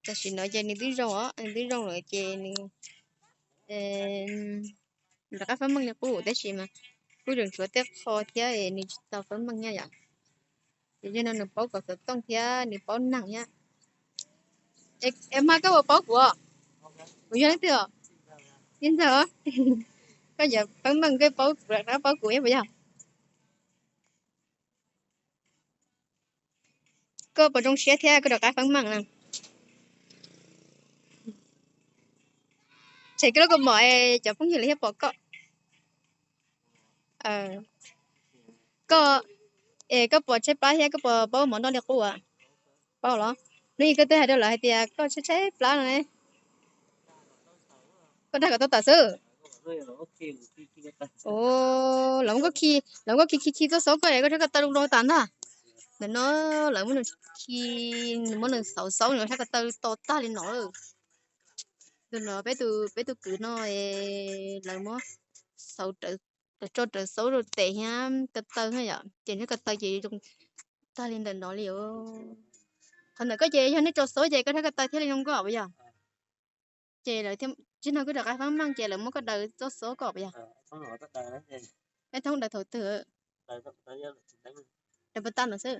Tam sim no ces nws twb zoo os, nws twb zoo lawm ces nws rov qab feeb meej li qub, tab sis mas kuj tseem tshuav tej qho thiab nws tsis tau feeb meej thiab yom. Ces yog no nws paub kom xov tooj thiab nws paub neeg thiab. Es mas koj puas paub kuv? Kuv yog leej twg os? Tij Ntxawg. Koj yuav feeb meej koj paub, rov qab paub kuv puas yog? Koj puas zoo siab thiab koj rov qab feeb meej na? Tshem koj lub kaus mom es cov phooj ywg lawv thiaj pom koj. Koj, es koj puas tshaib plab thiab koj puas paub mov noj li qub? Paub los? Hnub ib koj twb hais rau lawv hais tias koj tshaib tshaib plab no ne. Koj dag kom tau tawm xwb. Lawv muab koj khi, lawv muab koj khi khi khi tuaj xauj koj es koj rhaub ko taw lu rau tas ntag. Ntawm no lawv muab nws khi, nws muab nws xauv xauv nws rhaub ko taw to tag li no. Tus no peb tus, peb tus kwv no lawv muab xauv, tso rawv xauv rau tes thiab ko taw na yom, ces nws ko taw ces zoo tag li ntawm no li os. Qhov ntawm koj ces yog nej tso xauv ces koj rhaub ko taw thiaj li zoo nkauj puas yog? Ces lawv thiaj, tsis no koj rov qab feeb meej ces lawv muab koj daws txoj xauv koj puas yog? Neb thoob daws thaum twg? Daws puas tag no xwb.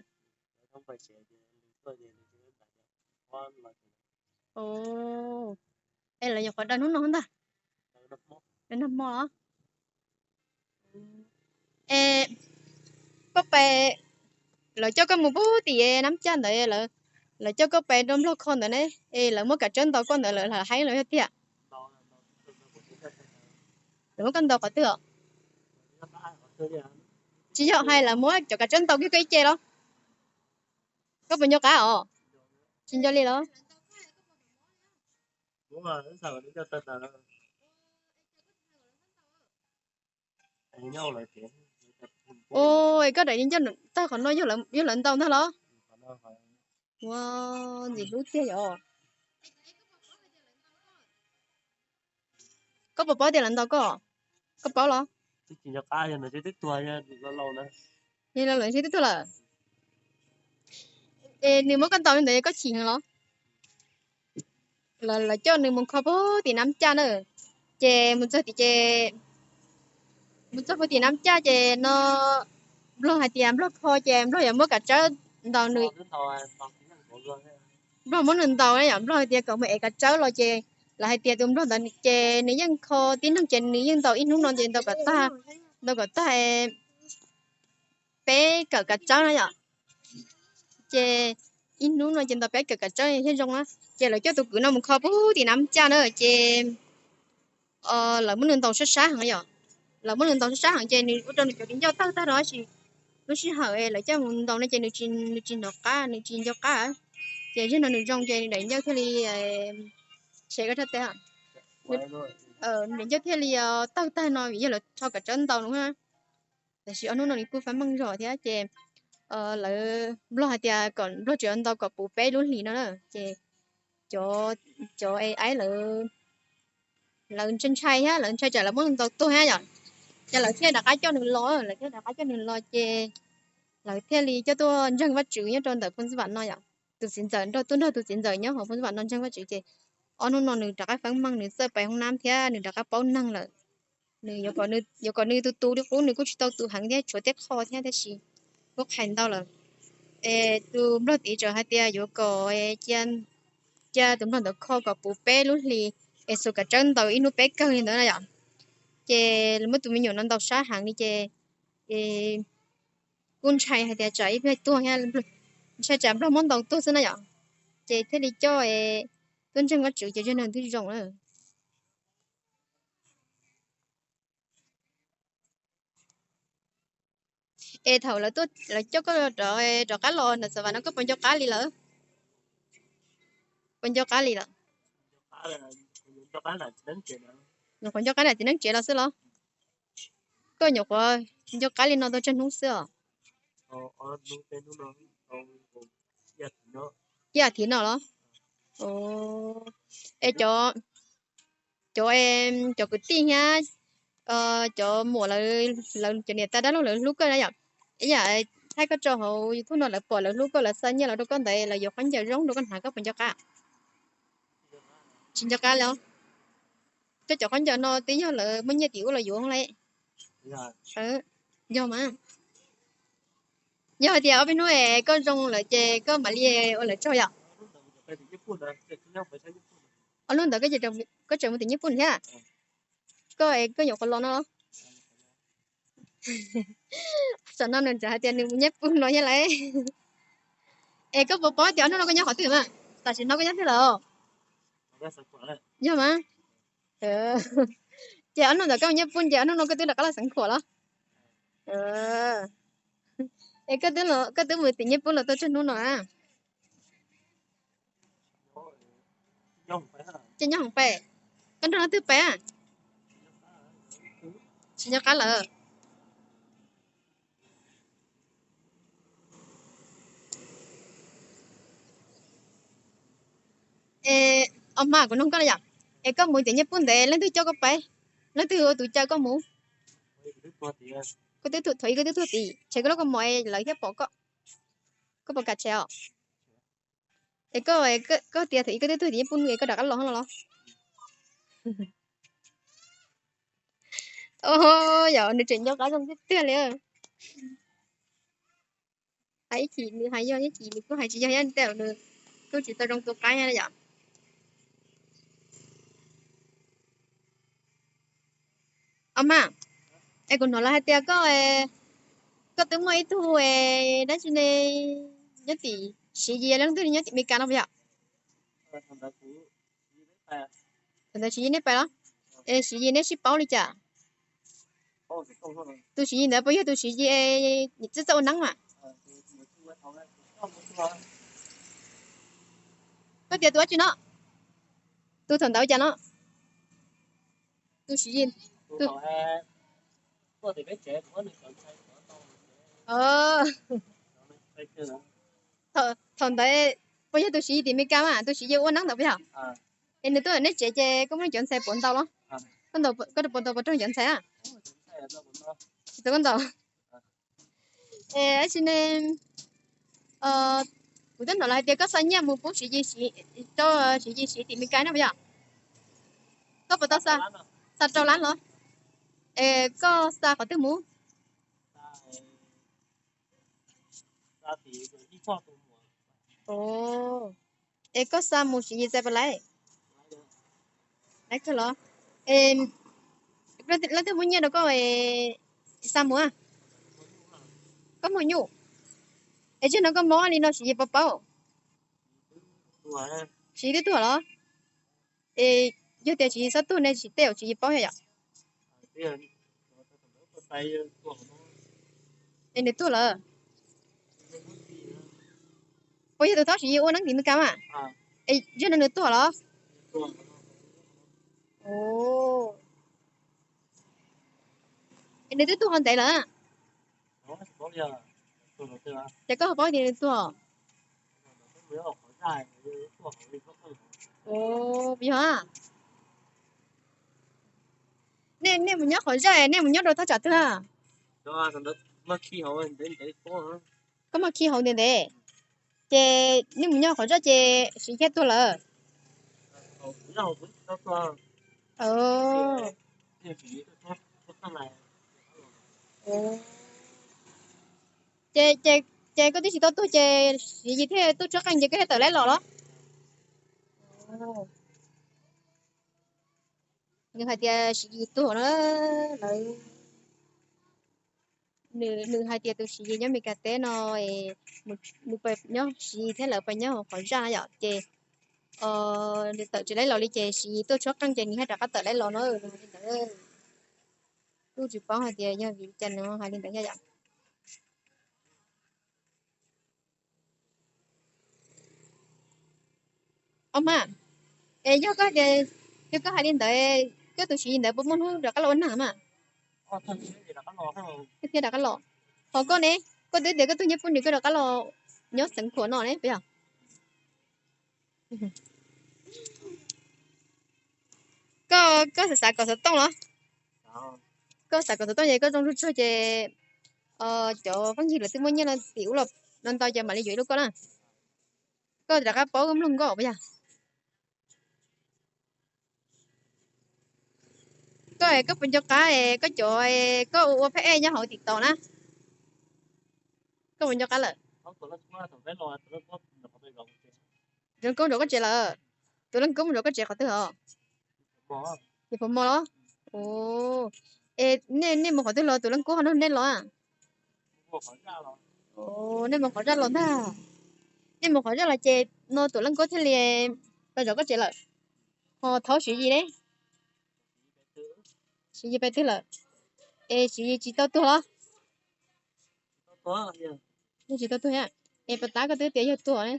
Es lawv nyuam qhuav daws hnub no ntag. Daws nag hmo. Es koj pais, lawv coj koj mus pub tim Nab Caj ntawd, lawv coj koj pais rau Nplog kho ntawd ne, es lawv muab kav tsawb ntaus koj ntawd lawv heev los yog tiag? Lawv muab koj ntaus qhov twg os? Tsis yog hais lawv muab cov kav tsawb ntaus kiag koj ib ce los? Koj puas nco qab os? Tsis nco li los? Ua, koj daim niag ncauj tawg qhov no yog lawv ntaus ntag los? Ua, ntxim hlub tiag yom. Koj puas paub tias lawv ntaus koj? Koj paub los? Yog lawv twb tuag lawm. Es nws muab koj ntaus li ntawd koj chim heev los? Lawv coj nws mus kho puag tim Nab Caj na, ces mus txog tim, ces mus txog puag tim Nab Caj ces no Nplog hais tias Nplog kho ces Nplog yuav muab kav tsawb ntaus nws. Nplog muab nws ntaus yom, Nplog hais tias kom mus ev kav tsawb los ces lawv hais tias tus Nplog ntawd ces nws yeej kho tib neeg ces nws yeej ntaus ib hnub no ces ntaus kom tag, ntaus kom tag peb kawm kav tsawb na yom. Ces ib hnub no ces ntaus peb kawm kav tsawb thiaj zoo na. Ces lawv coj tus kwv no mus kho puag tim Nab Caj na ces lawv muab nws ntaus sab sab heev yom. Lawv muab nws ntaus sab sab heev ces nws ua rau nws cov di ncauj tawg tag rau tab sis lub sij hawm lawv coj mus ntaus no ces nws tsis hnov qab, nws tsis nco qab. Ces zaum no nws zoo ces nws daim ncauj thiaj li, tshem koj rab tes, nws daim ncauj thiaj li tawg tag no vim yog lawv rho kav tsawb ntaus no. Tab sis ob hnub no nws kuj feeb meej zog thiab ces lawv, Nplog hais tias kom Nplog tseem ntaus kom puv peb lub hlis no na ces cov, cov aib lawv, lawv ntshai ntshai thiab lawv ntshai tsam lawv muab nws ntaus tuag thiab yom. Ces lawv thiaj rov qab coj nws los, lawv thiaj rov qab coj nws los ces lawv thiaj li coj tuaj ntseeg Vajtswv nyob rau ntawm Phoos Xas Vam no yom. Tus txiv ntxawm nrog, tuaj nrog tus txiv ntxawm nyob hauv Phoos Xas Vam no ntseeg Vajtswv ces ob hnub no nws rov qab feeb meej, nws txawj pais hoob nab thiab nws rov qab paub neeg lawm. Nws yuav kom nws tu tu li qub nws kuj tsis tau tu heev thiab tshuav tej qho thiab tab sis kuj qhais ntau lawm. Es tus Nplog tid tseem hais tias yuav kom cia tus Nplog ntawd kho kom puv peb lub hlis es xuas kav tsawb ntaus ib hnub peb kawg li ntawd na yom. Ces muab tus me nyuam no ntaus sab heev li ces kuj ntshai hais tias tsam ib pliag tuag thiab, ntshai tsam Nplog muab ntaus tuag xwb na yom. Ces thiaj li coj tuaj ntseeg Vajtswv ces zaum no twb zoo na. Es thaum lawv coj koj rov qab los ntawm Xas Vas no koj puas nco qab li lawm? Puas nco qab li lawm? Nyuam qhuav nco qab nram txiv neeb tsev los xwb los? Koj nyuam qhuav nco qab li no tau tsawg hnub xwb os? Ib as thiv no los? Es cov, cov, cov kwv tij thiab cov muam lawv, cov niam tais dab laug lawv hlub koj na yom? Ib yam thaij koj tso hauv YouTube no lawv pom lawv hlub koj lawv xa nyiaj los rau koj ntawd lawv yuav khaub ncaws zoo rau koj hnav koj puas nco qab? Tsis nco qab li. Koj cov khaub ncaws no twb yog lawv muab nyiaj tim ub los yuav lawm. Yog mas. Yog hais tias ob peb hnub es koj zoo lawm ces koj mam li ua lawv tsaug yom. Ob hnub ntawd koj tseem mus tim Nyij Pooj thiab? Koj, koj nyuam qhuav los no los? Tam no nws tseem hais tias nws mus Nyij Pooj no thiab lawm. Es koj puas paub tias ob hnub no koj nyob qhov twg mas? Tam sim no koj nyob twg lawm? Yog mas. Ces ob hnub ntawd koj mus Nyij Pooj ces ob hnub no koj twb rov qab los Xeev Khuam los? Es koj twb mus tim Nyij Pooj los tau tsawg hnub no na? Ces nyob hoov pais. Koj nrog leej twg pais? Tsis nco qab lawm. Es, os mas kuv nug koj na yom, es koj mus tim Nyij Pooj ntawd leej twg coj koj pais? Leej twg ua tus caw koj mus? Koj twb tuag, thaum ub koj twb tuag tid, tshev koj lub kaus mom lawv thiaj pom koj, koj puas kam tshev os? Es koj, koj tias thaum ub koj twb tuag tim Nyij Pooj es koj rov qab los no los? Yog nws tseem nco qab zoo tiag tiag li. Hais ib chim nws hais yog, ib chim nws kuj hais tsis yog thiab, nws kuj tsis tau zoo tu qab yom. Os mas, es kuv hnov lawv hais tias koj, koj twb muaj ib tug dab tsi ne, nyob tim Siv Yis, leej twg nyob tim Meskas no puas yog? Thaum ntawd Siv Yis neb pais los? Es Siv Yis neb sib paub li cas? Tus Siv Yis ntawd puas yog tus Siv Yis txawj txawj ua neeb mas? Koj tias tus dab tsi no? Tus thaum ntawd cas no? Tus Siv Yis. Thaum ntawd puas yog tus Siv Yis tim Meskas mas, tus Siv Yis ua neeb ntawd puas yog? Es nws tuaj neb tsev ces koj muaj cov ntxhais puav ntau los? Koj puas tau puas raug cov ntxhais a? Tsis tau koj ntau. Es tab sis ne, kuv twb hnov lawv hais tias koj xa nyiaj mus pub Siv Yis, rau Siv Yis Siv tim Meskas no puas yog? Koj puas tau xa? Xa rau lab los? Es koj xa qhov twg mus? Es koj xa mus Siv Yis txais puas laiv? Laiv kawg los? Es leej twg muab nyiaj rau koj xa mus? Koj muag nyuj. Es tsis no koj mob li no Siv Yis puas paub? Siv Yis twb tuag los? Es yog tias Siv Yis txhob tuag ne tsis tej zaum Siv Yis paub yom? Es nws tuag lawm. Puas yog tus thaum Siv Yis ua neeb tim Meskas mas? Es yog no nws tuag los? Es nws twb tuag ho ntev lawm. Ces koj ho paub tias nws tuag? Yog. Nej mus nyob qhov zaj, nej mus nyob rau thaj tsam twg? Koj muaj khi hauv ntev ntev, ces nej mus nyob qhov zaj ces Siv Yis tuag lawm. Ces koj twb tsis tau tuag ces Siv Yis thiaj tuaj tshuab qeej ces koj thiaj tawm laib los los? Nws hais tias Siv Yis tuag na, lawv, nws hais tias tus Siv Yis nyob Meskas teb no, nws pais nyob, Siv Yis thiab lawv pais nyob hauv qhov zaj no yom, ces nws tawm tsis laib los li ces Siv Yis tuaj tshuab qeej ces nws thiaj rov qab tawm laib los no, nws hais li ntawd. Kuj tsis paub hais tias yog vim li cas nws hais li ntawd thiab yom. Os mas, es yog koj tias, yog koj hais li ntawd, koj tus Siv Yis ntawd puas muaj hnub rov qab los ua neeg mas? Koj thiaj rov qab los. Ho koj ne, koj twb tias koj tuag nyob pub nws koj rov qab los nyob Xeev Khuam no ne puas yog? Koj, koj xav xav kom xov tooj los? Koj xav kom xov tooj ces koj zoo tsuag tsuag ces cov phooj ywg lawv twb muaj nyiaj no tim ub los no ntau ces mam li yuav ib lub koj na. Koj rov qab paub mloog nkauj puas yog? Koj es koj puas nco qab es koj cov koj ua phab ej nyob hauv TikTok na? Koj puas nco qab lawm? Tus leej kub mus zov koj tsev lawm. Tus leej kub mus zov koj tsev qhov twg os? Yog Pov Mos los? Es nej mus qhov twg los tus leej kub ho nrog nej los? Nej mus qhov zaj los ntag. Nej mus qhov zaj los ces no tus leej kub thiaj li los zov koj tsev lawm. Ho thaub Siv Yis ne? Siv Yis pais twg lawm? Es Siv Yis tsis tau tuag los? Tsis tau tuag. Es puas tab koj twb tias yog tuag ne?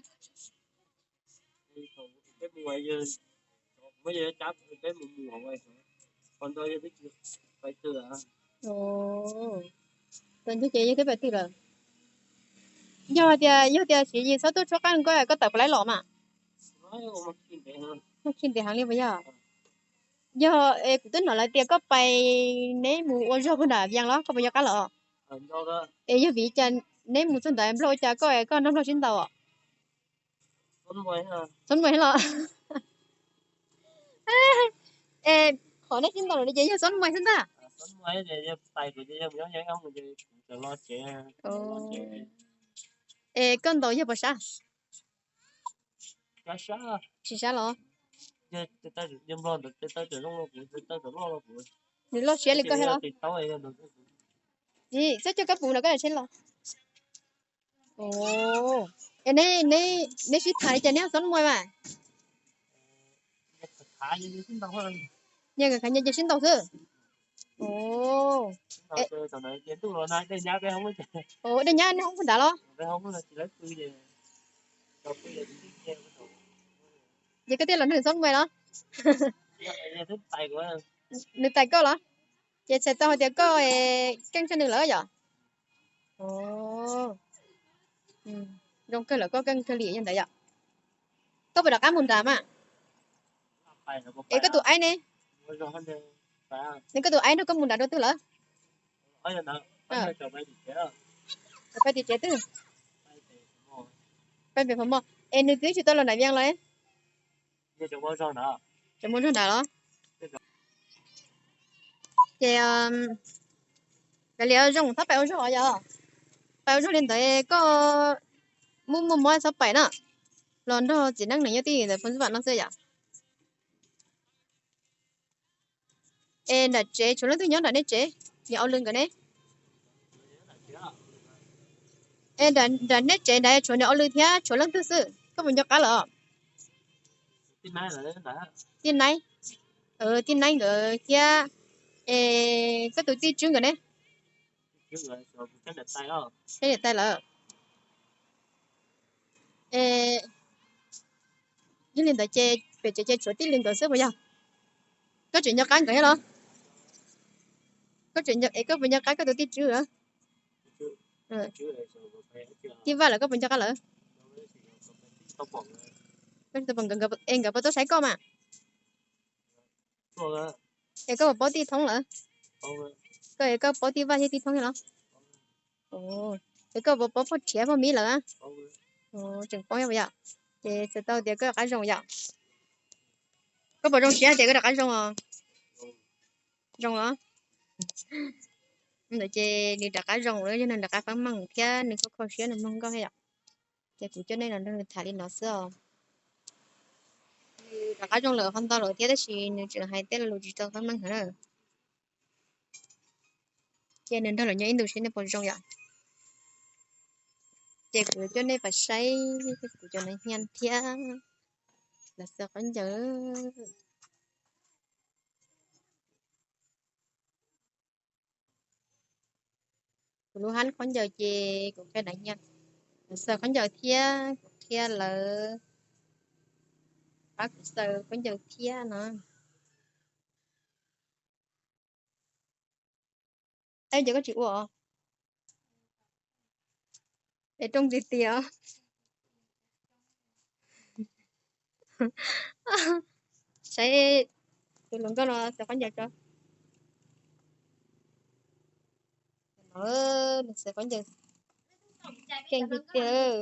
Tus ntawd ces yog twb pais twg lawm? Yog tias, yog tias Siv Yis txhob tuaj tshuab qab koj, koj tawm puas laib los mas? Muaj khi ntev heev li puas yog? Yog es kuv twb hnov lawv tias koj pais neb mus ua zog puag nram Vias los, koj puas nco qab lawm? Es yog vim cas neb mus txog ntawd Nplog ua cas koj, koj nrog Nplog sib ntaus? Xob muaj los? Es qhov nej sib ntaus no ces yog xob muaj xwb ntag. Es koj ntaus yog puas sab? Tsis sab los? Nws loj siab li koj thiab los? Txhob coj koj puv no koj tsheb los. Es neb sib tham li cas neb xob muaj mas? Nyias khav nyias ces sib ntaus xwb. Dej nyab neb hoob puag nrad los? Ces koj thiaj los nrog nws xob muaj los? Nws tais koj los? Ces txhais tau hais tias koj keej tshaj nws lawm yom? Zoo kawg lawm, koj keej kawg li yog ntawd yom? Koj puas rov qab mus nrad mas? Es koj tus aib ne? Es koj tus aib nrog koj mus nrad dua twg lawm? Pais tim tsev twg? Pais pem Pov Mos. Es nws twb tsis tau los nram Vias los? Tseem mus zog nrad los? Ces kav liam zoo txhob pais ua zog yom? Pais ua zog li ntawd koj muaj muaj mob txhob pais na. Los nrog txiv neeb nws nyob tij ntawd phoo xib vam no xwb yom? Es nram tsev tshuav leej twg nyob nram nej tsev? Niam Au Lwm nkawd ne? Es nram nej tsev nrad tshuav niam Au Lwm thiab tshuav leej twg xwb, koj puas nco qab lawm? Tij Naib, Tij Naib nkawd thiab es koj tus tij Tswb nkawd ne? Sab niam tais lawm. Yog li ntawd ces pem tsev ces tshuav tij Lwm nkawd xwb puas yog? Koj tseem nco qab nkawd thiab los? Koj puas nco qab koj tus tij Tswb? Tij Vaj lawm koj puas nco qab lawm? Es nkawd puas tuaj saib koj mas? Es koj puas paub tij Thoob lawm? Koj, koj paub tij Vaj thiab tij Thoob thiab los? Es koj puas paub Phoj Rhiav Phoj Mib lawm? Tseem paub puas yog? Ces txhais tau tias koj rov qab zoo yom? Koj puas zoo siab tias koj rov qab zoo os? Zoo os. Ntawd ces nws rov qab zoo lawm, yog nws rov qab feeb meej thiab nws kuj kho siab nws mloog nkauj thiab yom. Ces kuv coj nej los nrog nws tham li no xwb os. Nws rov qab zoo lawm ho ntau lawm thiab tab sis nws tseem hais tej lo lus tsis tau feeb meej heev na. Ces nws nrog lawv nyob ib ntus seb nej puas zoo yom. Ces kuv coj nej pais saib kuv cov nas hnia thiab lawv xaws khaub ncaws. Kuv lub hab khaub ncaws ces kuv qhia nas hnia, kuv xaws khaub ncaws thiab kuv qhia lawv pab kuv xaws khaub ncaws thiab no. Ab, ces koj tsis ua os? Es rooj tiag tiag. Saib tus hluas nkauj no xaws khaub ncaws tso. Xaws khaub ncaws keej tiag tiag.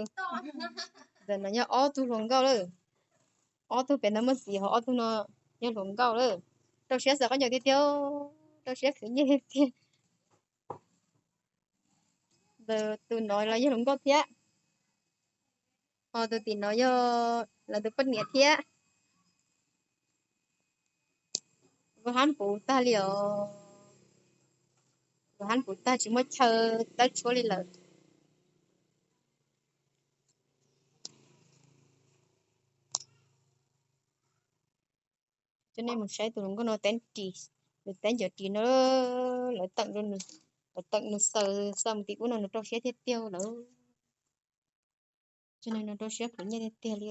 Ntawm no yog ob tug hluas nkauj lawm. Ob tug pem no muaj txiv, ho ob tug no yog hluas nkauj lawm. Rau siab xav khaub ncaws tiag tiag, rau siab khwv nyiaj tiag tiag. Tus no los yog hluas nkauj thiab, ho tus tim no yog lawv tus poj niam thiab. Kuv hab puv tag li os, kuv hab puv tag tsis muaj chaw tawb tshuab li lawm. Coj nej mus saib tus hluas nkauj no teeb ris, nws teeb cov ris no, lawv teem, lawv teem nws xaws, xaws mus tim ub no nws rau siab tiag tiag lawm. Coj nej no rau siab khwv nyiaj tiag tiag li.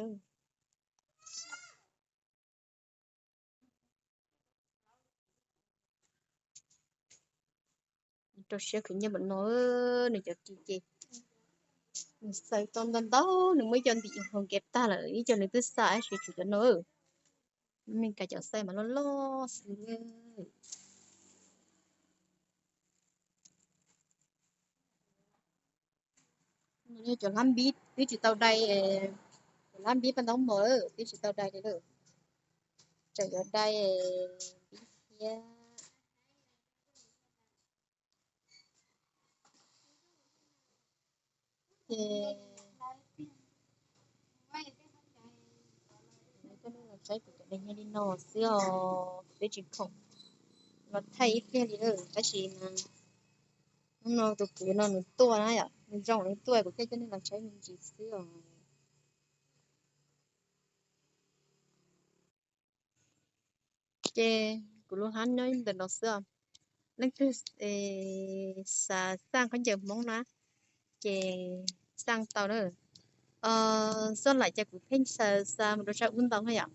Rau siab khwv nyiaj npaum no, nws cov ris ces nws xaws tau ntau ntau, nws muab ib co ntim hauv nkev tag lawm, ib co nws twb xa tab sis tshuav cov no. Meskas cov xaws mas loj loj xwb. Yog cov hlab npib twb tsis tau dai, cov hlab npib paj ntaub mos twb tsis tau dai li lawm, tseem yuav dai npib thiab. Ces coj nej los saib kuv cov daim nyiaj li no xwb os, peb tsis khoom los thaij ib pliag li lawm tab sis hnub no tus kwv no nws tuaj na yom, nws zoo nws tuaj kuv thiaj coj nej los saib me ntsis xwb os. Ces kuv lub hab nyob ntawm no xwb os. Leej twg xav xaj khaub ncaws Hmoob na ces xaj tau na. Xoj laim ces kuv pheej xaws xa mus rau sab ub ntau na yom.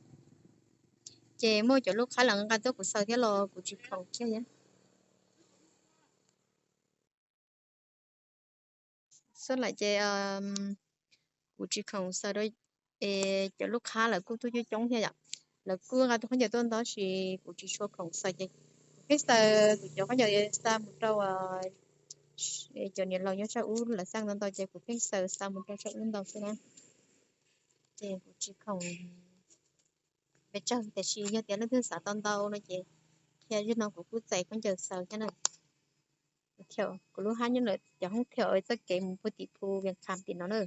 Ces muaj cov lub qhab los nqa tuaj kuv xaws thiab los kuv tsis khoom thiab. Xoj laim ces kuv tsis khoom xaws rau, es cov lub qhab lawv kuj tuaj coob coob thiab yom. Lawv kuj nqa tus khaub ncaws tuaj ntau tab sis kuv tsis tshua khoom xaws ces kuv pheej xaws kuv cov khaub ncaws xa mus rau cov niam laus nyob sab ub lawv xaj ntau ntau ces kuv pheej xaws xa mus rau sab ub ntau xwb na. Ces kuv tsis khoom pes tsawg tiam sis yog tias leej twg xav tau ntau no ces qhia zim no kuv kuj txais khaub ncaws xaws thiab na. Kuv lub hab nyob ntawm cov hoob thiaum txoj kev mus puag tim phu Vias Kham tim no na.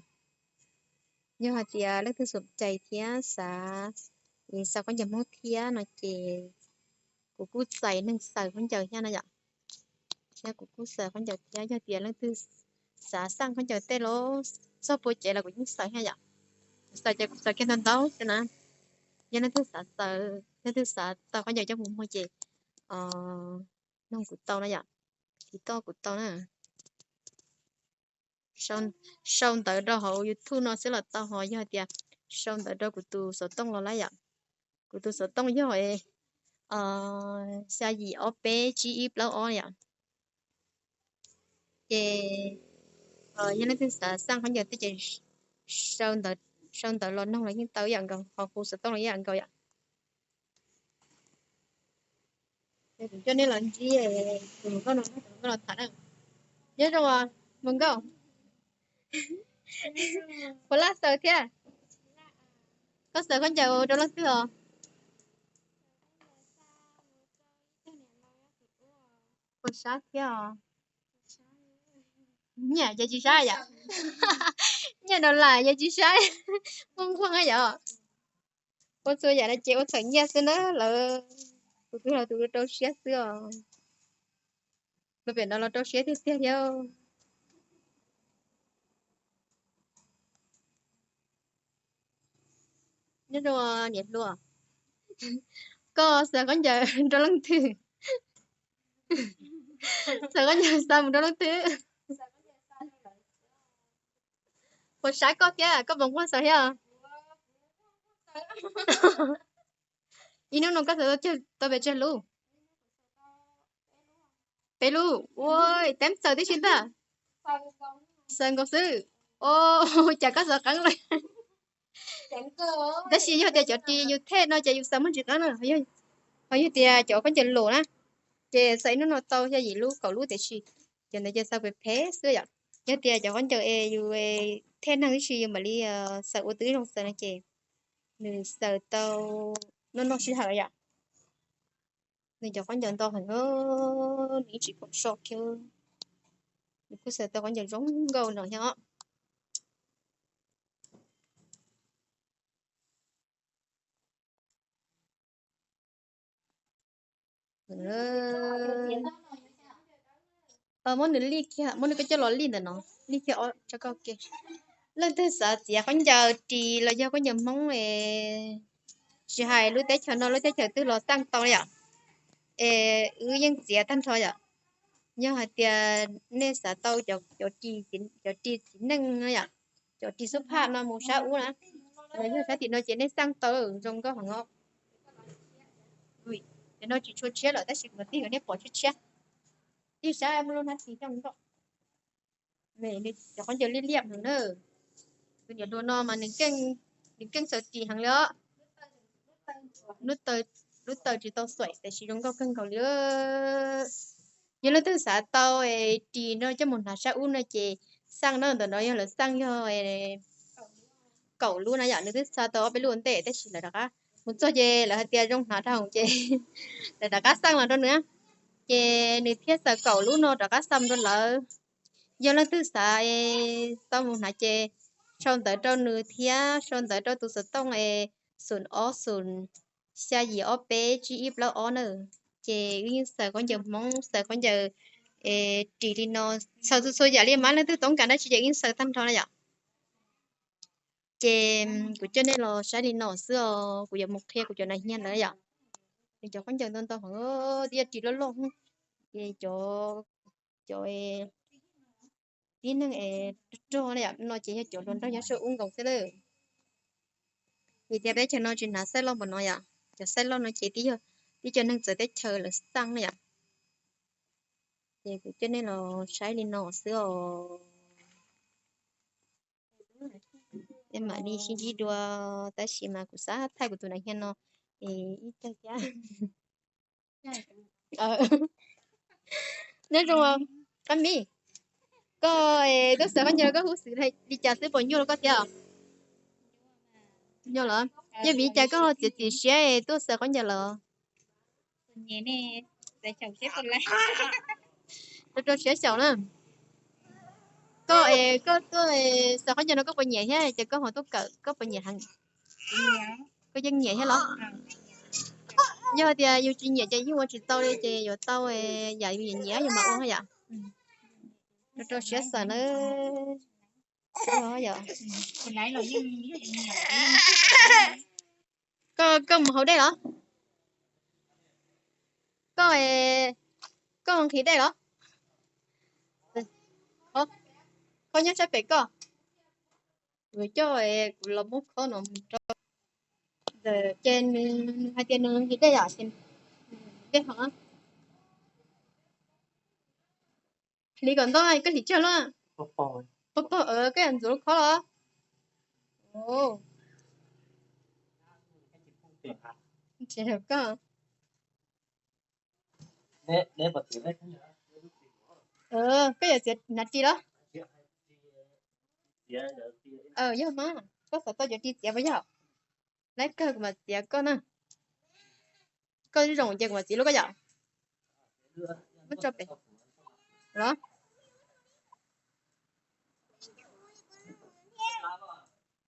Yog hais tias leej twg xom cai thiab xav xaws khaub ncaws Hmoob thiab no ces kuv kuj txais neeg xaws khaub ncaws thiab na yom. Thiab kuv kuj xaws khaub ncaws thiab, yog tias leej twg xav xaj khaub ncaws tej los txog puag cev los kuv yeej xaws thiab yom. Kuv xaws ces kuv xaws kiag ntau ntau xwb na. Yog leej twg xav xaws, leej twg xav tau khaub ncaws coj mus muag ces nug kuv tau na yom, tiv toj kuv tau na. Sau ntawv rau hauv YouTube no xwb los tau, ho yog tias sau ntawv rau kuv tus xov tooj los lawm yom. Kuv tus xov tooj yog xya yim ob peb tsib ib plaub ob yom. Ces yog leej twg xav xaj khaub ncaws tej ces sau ntawv los noog los yeej tau ib yam nkaus, ho hu xov tooj los ib yam nkaus yom. Kuv coj nej los ntsib tus hluas nkauj no, tus hluas nkauj no tham na. Nyob zoo os hluas nkauj. Puas laj xaws thiab? Koj xaws khaub ncaws rau leej twg os? Puas sab thiab os? Nyiaj ces tsis sab yom. Nyiaj dollar ces tsis sab. Nquag nquag yom. Ua txhua yam no ces ua txhawm nyiaj xwb na lawm. Tus twg los tus rau siab xwb os. Tus pem no los rau siab tiag tiag thiab. Nyob zoo niam hluas, koj xaws khaub ncaws rau leej twg? Xaws khaub ncaws xa mus rau leej twg? Puas sab koj thiab, koj puas nquag xaws thiab? Ib hnub no koj xaws tau pes tsawg lub? Peb lub. Ua, teeb xaws tib si ntag. Xaws nkaus xwb. O, cas koj xaws qeeb lawm. Tab sis yog tias cov ris yus thej no ces yus xaws muaj tsis qeeb na. Ho yog tias cov khaub ncaws lus na, ces xaws ib hnub no tau xya yim lub kaum lub tiam sis cov ntawd ces xaws phem phem xwb yom. Yog tias cov khaub ncaws es yus thej neeg tib si yus mam li xaws ua tib zoo xaws no ces nws xaws tau noj noj sij hawm yom. Nws cov khaub ncaws ntau heev, nws ib tsis pom so kiag. Nws kuj xaws tau khaub ncaws zoo nkauj no thiab os. Muab nws lij kiag, muab nws koj coj los lij ntawm no, lij kiag ob tso koj ke. Leej twg xav txiav khaub ncaws ris los yog khaub ncaws Hmoob es tsis hais lub teb chaws no lub teb chaws twg los xaj tau yom. Es wb yeej txiav tag nrho yom. Yog hais tias nej xav tau cov ris txiv neej no yom, cov ris xub phaj no mus sab ub na, los yog sab tim no ces nej xaj tau zoo nkauj heev os. Cov no tsis tshua tshiab lawm tab sis kuv tig kom nej pom tshiab tshiab. Tig sab muaj lub hnab ris coj nroj. Cov khaub ncaws liab liab heev na. Tus niam hluas no mas nws keej xaws ris heev li os. Lub taw tsis tau xuaim tab sis zoo nkauj kawg nkaus li. Yog leej twg xav tau ris no coj mus hnav sab ub no ces xaj no, ntawm no yog lawv xaj yog kaum lub na yom, nws twb xa tau ob peb lub ua ntej tab sis lawv rov qab mus txog ces lawv hais tias zoo hnav dhau ces lawv rov qab xaj los rau nws, ces nws thiaj xaws kaum lub no rov qab xa rau lawv. Yog leej twg xav tau mus hnav ces sau ntawv rau nws thiab sau ntawv rau tus xov tooj es xoom ob xoom xya yim ob peb tsib ib plaub ob na. Ces wb yeej xaws khaub ncaws Hmoob, xaws khaub ncaws ris li no, xaws txhua txhua yam li mas leej twg toob kas dab tsi ces wb yeej xaws tag nrho na yom. Ces kuv coj nej los saib li no xwb os, kuv yuav mus qhia kuv cov nas hias ntawd yom. Nws cov khaub ncaws ntau ntau heev, twb yog ris loj loj, ces cov, cov tib neeg es rog rog na yom, no ces yog cov hluas nraug nyob sab ub nkaus xwb lawm. Vim tias peb chaw no tsis hnav xaij loj npaum no yom, cov xaij loj no ces twb yog tib co neeg txawv teb chaws lawv xaj na yom. Ces kuv coj nej los saib li no xwb os. Peb mam li sib ntsib dua, tab sis mas kuv xav thaij kuv tus nas hias no es ib tag thiab. Nyob zoo, Qab Mis, koj tuaj xaws khaub ncaws koj hu xwm li cas xwb, puas nyuaj rau koj thiab? Nyuaj los? Yog vim li cas koj ho txiav txim siab tuaj xaws khaub ncaws los? Rau rau siab xyaum na. Koj, koj tuaj xaws khaub ncaws no koj puas nyiam thiab, ces koj ho tuaj kawm koj puas nyiam heev? Koj yeej nyiam thiab los? Yog tias yus tsis nyiam ces yeej ua tsis tau li, ces yuav tau yam yus nyiam nyiam yus mam ua yom. Rau rau siab xaum na. Koj, koj mus haus dej los? Koj, koj nqhis dej los? Khob nyob sab pem koj. Kuv coj, kuv los muab khob no mus rau. Ces nws hais tias nws nqhis dej yom, dej hov. Hliv kom ntau, koj hliv tsawg los? Pog pog, koj yuav ntxuav lub khob los? Koj, koj yuav txiav hnav ris los? Yog mas, koj xav tau cov ris txiav puas yog? Laib kawg kuv mam txiav koj na. Koj zoo ces kuv mam txiav lub koj yom. Muab tso pem los.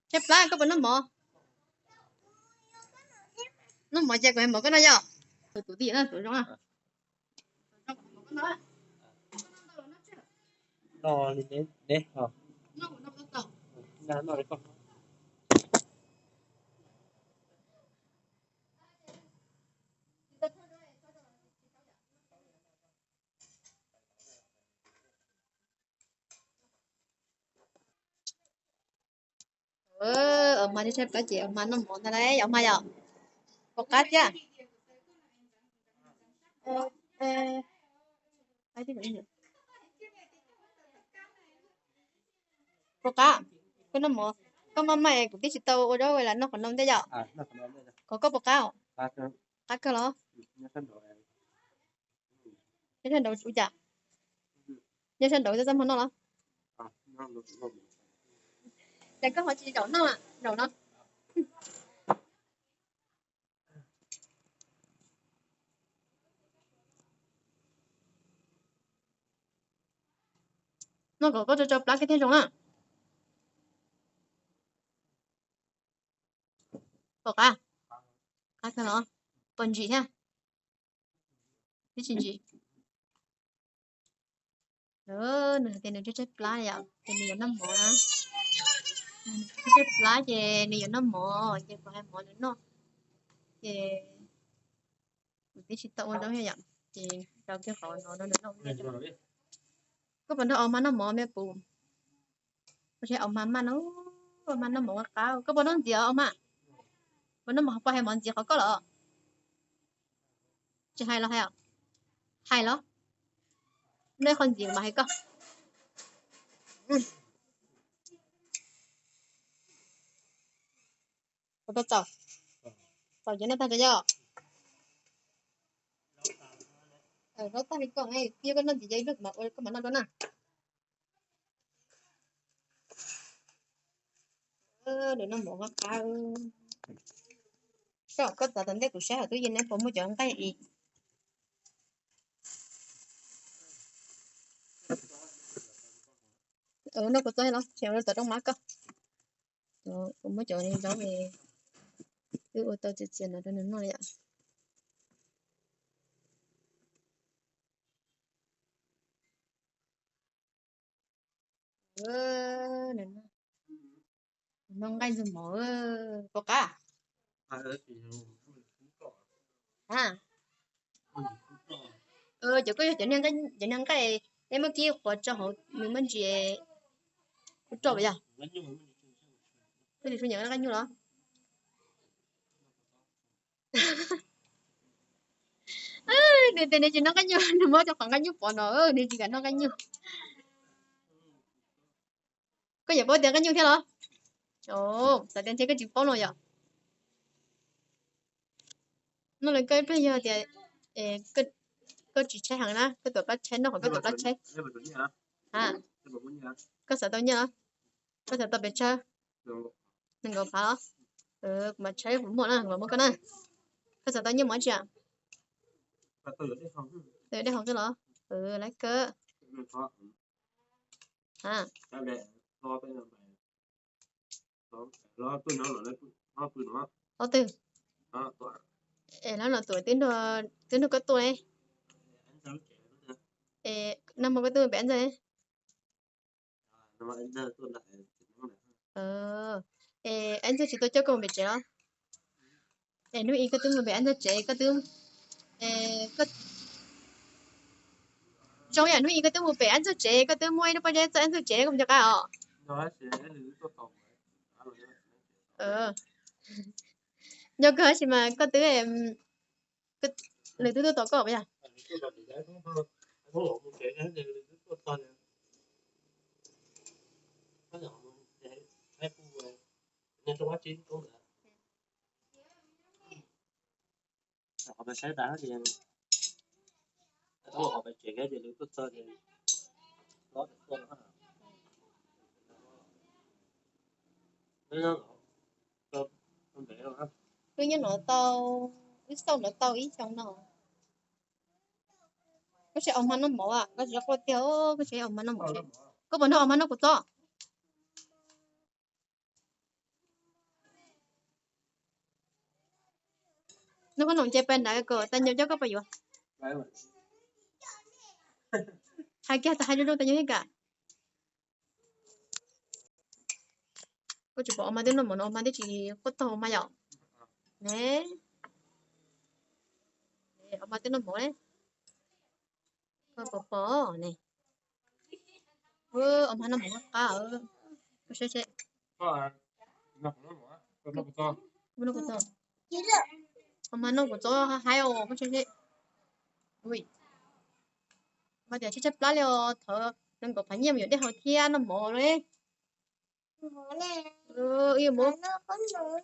Tshaib plab koj puas noj mov? Noj mov ces kuv hais mov koj noj yom. Tus tij na, tus zoo na. Os, mas tshaib plab ces os mas noj mov ntag lauj, yog mas yom. Puas qab thiab? Puas qab? Koj noj mov, koj maj maj kuv twb tsis tau ua zaub ua lam noj qhov no ntej yom. Qhov koj puas qab? Qab kawg los? Nyob sab nraud ua cas? Nyob sab nraud txaj hmo noj los? Ces koj ho tsis zaum noj zaum no? Os, Noj kom koj tso tso plab kiag thiaj zoo na. Pom qab? Qab kawg los? Pom ntsim thiab? Twb tsis ntsim. Nws hais tias nws tshaib tshaib plab yom, ces nws yuav noj mov na. Tshaib tshaib plab ces nws yuav noj mov, ces kuv hais mov nws noj. Ces kuv twb tsis tau ua zaub yom, ces rau kiag qhov no rau nws noj. Koj puas nrog Os Mas noj mov me pum? Koj saib Os Mas maj no, Os Mas noj mov ua qab. Koj puas noj ntxiv Os Mas? Puas noj mov, puas hais mov ntxiv qhov koj los? Tsis hais los hais? Hais los? Noj qhov ntxiv mas hais koj. Ua tau txaus. Txaus ces noj tag tso yom. Zaub tag li koj, yog koj noj ntxiv ces ib pliag kuv mam ua koj mam noj rau na. Nws noj mov qab qab. Saib koj txav tom ntej kuv saib hauv tub yees neb puas muaj cov nqaij es. Noj kuv txob los tseem ua tau rooj mab koj. Kuv muab cov zaub wb ua tau txias txias no rau nws noj yom. Noj nqaij ntxuag mov puas qab? Cov koj yog cov niag nqaij, neb muab kib qhuav tso hauv nws muaj ntsis kuv roj yog. Koj tsis su nyiam nqaij nyuj los? Nws tias nws tsis noj nqaij nyuj, nws muab cov qhov nqaij nyuj pov no, nws tsis kam noj nqaij nyuj. Koj yuav paub tias nqaij nyuj thiab los? Xav tias ntshe koj tsis paub no yom. Noj li koj ib pliag yog tias koj tsis tshaib heev na, koj tuam plab tshaib, noj qhov koj tuam plab tshaib. Koj xav tau nyiaj los? Koj xav tau pes tsawg? Nees nkaum phav los? Kuv mas tshaib kuv muaj na, kuv muaj koj na. Koj xav tau nyiaj mov tsi? Tau dej haus xwb los? Laiv kawg. Ob twg? Es lawv no tuam twb nrog koj tuaj ne. Es nag hmo koj twb mus pem Ab Ntxawg? Es Ab Ntxawg tsis tau coj koj mus pem tsev los? Es hnub ib koj twb mus pem Ab Ntxawg tsev, koj twb, zoo yam hnub ib koj twb mus pem Ab Ntxawg tsev, koj twb muaj ib lub pob zeb txog Ab Ntxawg tsev, koj mus nco qab os. Nco kawg tab sis mas koj twb, lwm tus tuaj tos koj puas yog? Wb nyob no tau, wb xauj no tau ib xyoo no. Koj saib Os Mas noj mov, koj tsis quaj tiag, koj saib Os Mas noj mov, koj puas nrog Os Mas noj kuv txob? Noj koj noom ces pais nrad kom tag nyom coj koj pais yuav. Hais kiag tas hais zoo zoo tas nyom thiab kam. Koj tsis pom Os Mas twb noj mov no, Os Mas twb tsis quaj tag Os Mas yom. Ne, Os Mas twb noj mov ne. Koj pom pom ne. Os Mas noj mov qab, koj saib seb. Os Mas noj kuv txob haib os, koj saib seb. Os Mas tias tshaib tshaib plab li os, thov nees nkaum phav nyiaj mus yuav dej haus thiab noj mov li. Wb yuav mus,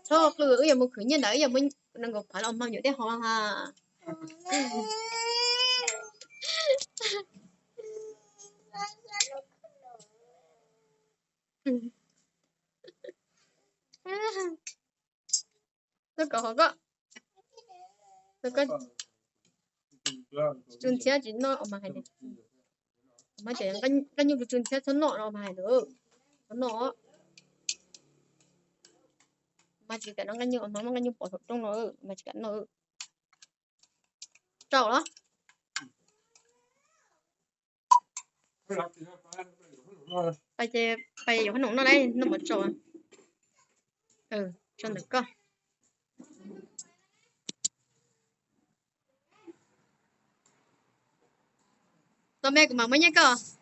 txhob qw, wb yuav mus khwv nyiaj ntawd, wb yuav mus nees nkaum phav los Os Mas yuav dej haus ha. Koj kom qhov koj, koj tsis tu ntxhiab tsis noj Os Mas hais tias. Mas tias nqaij nyuj tsw tsw thiab txhob noj no mas hais lawm, txhob noj. Mas tsis kam noj nqaij nyuj, hnov muaj nqaij nyuj pov saum rooj no, mas tsis kam noj. Tsau los. Pais ces pais yuav qhob noom noj lauj, noj mov tsau. Tso ntawm koj. Tau me, kuv mam muab nyiaj koj.